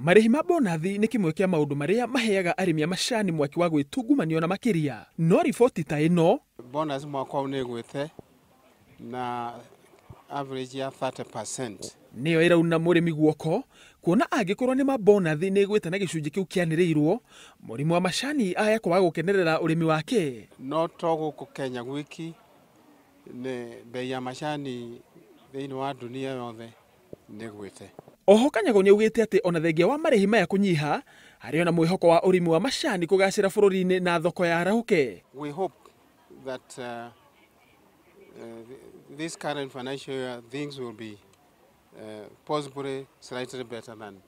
Marĩhi ma bonathi nĩ kĩmwe kĩa maũndũ marĩa maheaga arĩmi a macani mwaki wa gwĩtungumanio na makĩria. No riboti ta ĩno bonus mwaka ũyũ nĩ ĩgwĩte na average ya 30%. Nĩyo ĩrauna mũrĩmi guoko kuona angĩkorwo nĩ ma bonathi nĩ ĩgwĩte na gĩcunjĩ kĩu kĩanĩrĩirwo, mũrĩmi wa macani aya kwaga gũkenerera ũrĩmi wake. No to gũkũ Kenya gwiki, nĩ bei ya macani thĩinĩ wa dunia yothe nĩ ĩgwĩte. Oho Kanyago nĩ augĩte atĩ ona thengia wa marĩhi maya kũnyiha, harĩ ona mwĩhoko wa ũrĩmi wa macani kũgacĩra bũrũri-inĩ na thoko ya arahũke. We hope that this current financial year things will be possibly slightly better than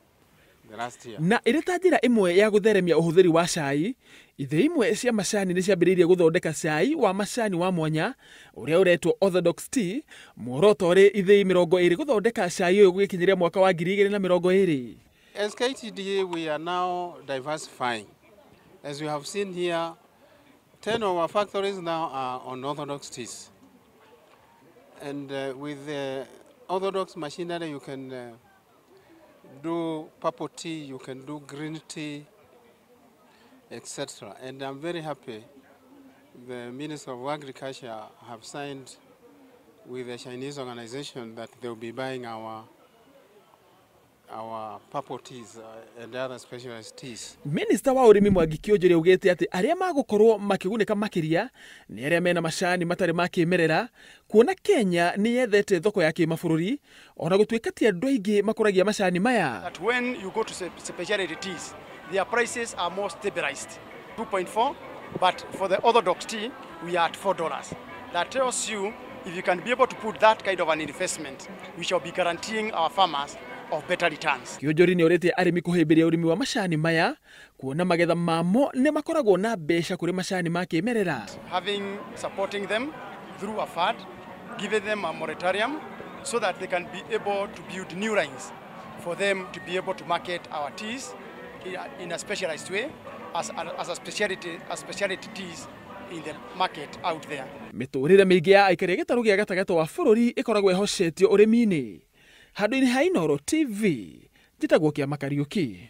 the last year. Na ĩrĩ ta njĩra ĩmwe ya gũtheremia ũhũthĩri wa cai, ithĩi imwe cia macani nĩ ciambĩrĩirie gũthondeka cai wa macani wa mwanya ũrĩa ũretwo Orthodox Tea, muoroto ũrĩ ithĩi 20 gũthondeka cai ũyũ gũgĩkinyĩria mwaka wa 2020. As KTDA, we are now diversifying. As you have seen here, 10 of our factories now are on Orthodox teas. And with the Orthodox machinery, you can do purple tea, you can do green tea, etc. And I'm very happy the Minister of Agriculture have signed with the Chinese organization that they'll be buying our purple teas and other specialized teas. Minister wa ũrĩmi Mwangi Kĩonjore augĩte atĩ arĩa magũkorwo makĩgunĩka makĩria nĩ arĩa mena macani matarĩ ma kĩmerera, kuona Kenya nĩ yethete thoko ya kĩmabũrũri ona gũtuĩka ti andũ aingĩ makũragia macani maya. That when you go to specialty teas, their prices are more stabilized, 2.4, but for the orthodox tea we are at $4. That tells you if you can be able to put that kind of an investment, we shall be guaranteeing our farmers of better returns. Kĩonjori nĩ orĩtie arĩmi kũhĩmbĩria ũrĩmi wa macani maya kuona magetha mamo nĩ makoragwo na mbeca kũrĩ macani ma kĩmerera. Having supporting them through a fund, giving them a moratorium so that they can be able to build new lines for them to be able to market our teas in a specialized way as a specialty teas in the market out there. Mĩtũrĩre mĩingĩ ya aikari a gĩtarũ gĩa gatagatĩ wa bũrũri ĩkoragwo ĩhocetio ũrĩmi-inĩ. Handũ-inĩ ha Inooro TV, njĩtagwo Kĩama Kariũki.